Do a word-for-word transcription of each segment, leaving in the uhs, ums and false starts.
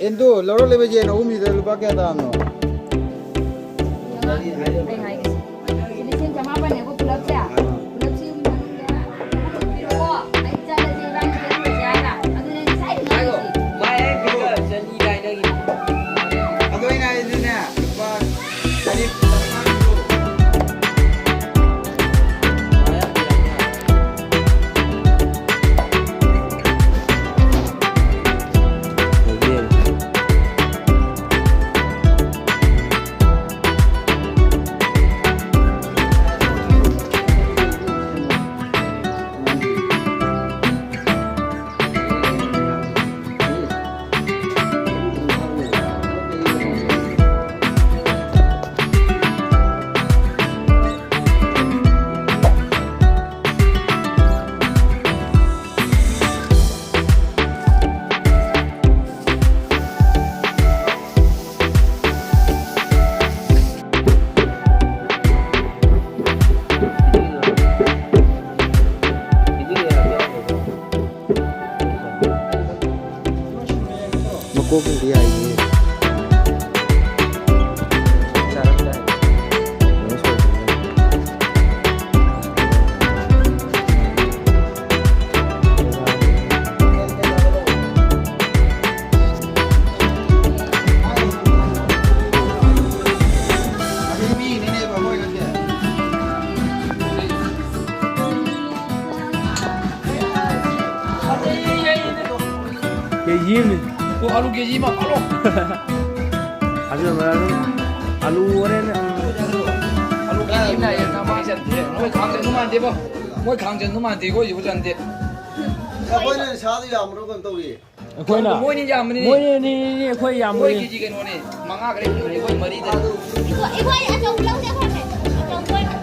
ꯏꯟꯗꯨ, ꯂꯧꯔꯛꯂꯤꯕ ꯌꯦꯟ ꯑꯍꯨꯝꯁꯤꯗ ꯂꯨꯄꯥ ꯀꯌꯥ ꯇꯥꯕꯅꯣ? ꯑꯩ ꯍꯥꯏꯒꯦ꯫ ꯁꯤ ꯂꯤꯁꯤꯡ ꯆꯃꯥꯄꯟꯅꯦꯀꯣ ꯄꯨꯂꯞꯁꯦ꯫ ꯄꯨꯂꯞꯁꯤ ꯃꯅꯨꯡꯗ ꯑꯍꯨꯝ ꯄꯤꯔꯛꯑꯣ꯫ ꯑꯩ ꯆꯠꯂꯁꯦ ꯏꯕꯥꯅꯤ ꯆꯠꯂꯨꯔꯁꯦ ꯍꯥꯏꯔ꯫ ꯑꯗꯨꯅꯦ ꯑꯩ ꯉꯁꯥꯏꯗꯩ ꯉꯥꯏꯔꯤꯁꯦ꯫ ꯃꯥꯏ ꯍꯦꯛ ꯄꯤꯔꯛꯑꯣ, ꯆꯅꯤ ꯀꯥꯏꯅꯒꯤ꯫ ꯑꯗꯣ ꯑꯩꯅ ꯍꯥꯏꯗꯤꯅꯦ, ꯂꯨꯄꯥ ꯆꯅꯤꯄꯥꯟ꯫ ꯃꯀꯣꯛꯇꯨꯗꯤ ꯌꯥꯏꯌꯦ꯫ ꯀꯦꯖꯤ ꯑꯃꯅꯤ꯫ ꯑꯣ, ꯑꯂꯨ ꯀꯦꯖꯤ ꯑꯃ ꯐꯥꯠꯂꯣ꯫ ꯑꯗꯨ ꯑꯂꯨ ꯍꯣꯔꯦꯟ, ꯑꯂꯨ ꯀꯦꯖꯤ ꯑꯃ ꯂꯥꯛꯑꯦ, ꯅꯃꯥꯏ ꯆꯟꯗꯦ꯫ ꯃꯣꯏ ꯈꯥꯡꯖꯟꯗꯨ ꯃꯥꯟꯗꯦꯕꯣ꯫ ꯃꯣꯏ ꯈꯥꯡꯖꯟꯗꯨ ꯃꯥꯟꯗꯦꯀꯣ, ꯍꯧꯖꯤꯛ ꯆꯟꯗꯦ꯫ ꯑꯩꯈꯣꯏꯅ ꯁꯥꯗꯨ ꯌꯥꯝꯕ꯭ꯔꯣ ꯀꯩꯅꯣ ꯇꯧꯔꯤ? ꯑꯩꯈꯣꯏꯅ ꯃꯣꯏꯅ ꯌꯥꯝꯕꯅꯤꯅꯦ꯫ ꯃꯣꯏꯅꯅꯤ, ꯑꯩꯈꯣꯏ ꯌꯥꯝꯕꯅꯤ꯫ ꯃꯣꯏ ꯀꯦꯖꯤ ꯀꯩꯅꯣꯅꯦ, ꯃꯉꯥ ꯈꯔ ꯍꯦꯟꯕꯅꯦ, ꯑꯩꯈꯣꯏ ꯃꯔꯤꯗꯅꯤ꯫ ꯑꯩꯈꯣꯏ, ꯑꯩꯈꯣꯏ ꯑꯆꯧꯕ ꯂꯧꯁꯦ, ꯑꯩꯈꯣꯏ ꯑꯆꯧꯕ ꯑꯣꯏꯅ꯫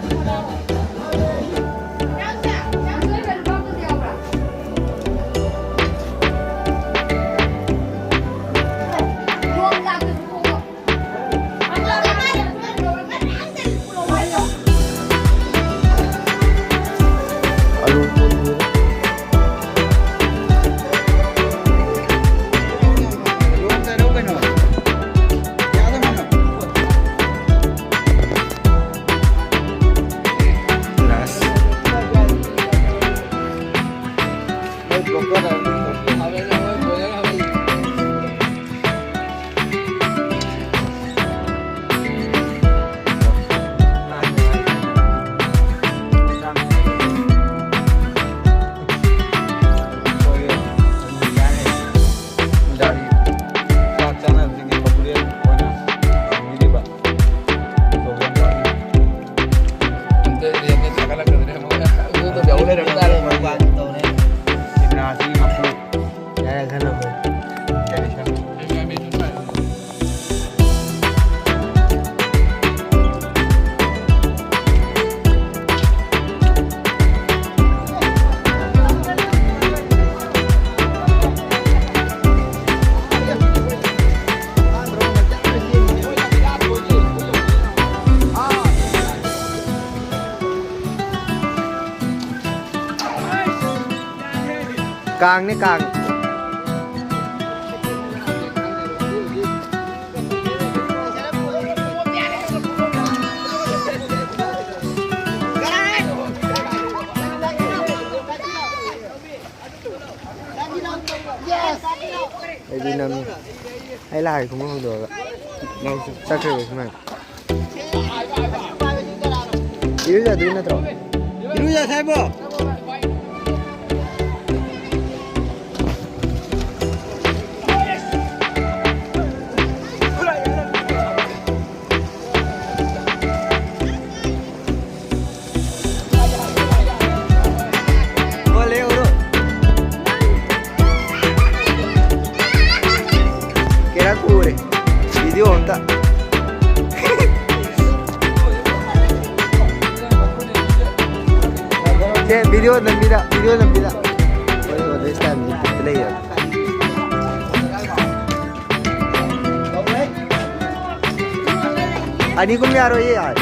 ꯀꯥꯡꯅꯦ, ꯀꯥꯡ꯫ ꯑꯩꯗꯤ ꯅꯝꯃꯤ꯫ ꯑꯩ ꯂꯥꯏ ꯈꯨꯔꯨꯝꯕ ꯍꯧꯗꯣꯛꯑꯒ ꯆꯠꯈ꯭ꯔꯦꯕ ꯁꯨꯃꯥꯏꯅ꯫ ꯏꯔꯨꯖꯗꯣꯏ ꯅꯠꯇ꯭ꯔꯣ? ꯏꯔꯨꯖꯁꯦ ꯍꯥꯏꯕꯣ? ꯀꯦꯔꯥ ꯄꯨꯔꯦ꯫ ꯚꯤꯗꯤꯑꯣ ꯑꯝꯇ꯫ ꯁꯦ, ꯚꯤꯗꯤꯑꯣ ꯅꯝꯕꯤꯗ, ꯚꯤꯗꯤꯑꯣ ꯅꯝꯕꯤꯗ꯫ ꯍꯣꯏ, ꯍꯣꯏ, ꯅꯦꯛꯁ ꯇꯥꯏꯝꯗꯤ ꯕꯤꯠꯇ ꯂꯩꯌꯦꯕ꯫ ꯑꯅꯤ ꯀꯨꯝ ꯌꯥꯔꯣꯏꯌꯦ ꯌꯥꯔꯦ꯫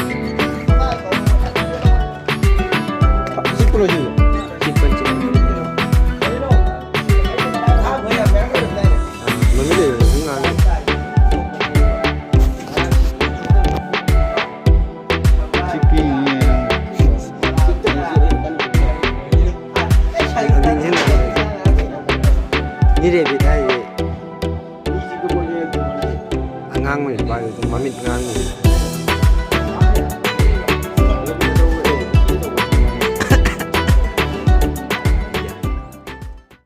ꯆꯤꯛꯄ꯭ꯔꯣ ꯁꯤꯕꯣ? ꯆꯤꯛꯄꯅꯤ, ꯆꯤꯛꯄꯅꯤ꯫ ꯃꯃꯤ ꯂꯩꯕꯅꯦ, ꯁꯨꯝ ꯉꯥꯡꯉꯦ꯫ ꯆꯤꯛꯄꯤ꯫ ꯃꯤ ꯔꯦꯕꯤꯠ ꯍꯥꯏꯁꯦ ꯑꯉꯥꯡ ꯑꯣꯏꯔꯤꯕ ꯑꯗꯨꯝ ꯃꯃꯤꯠ ꯉꯥꯡꯉꯤ꯫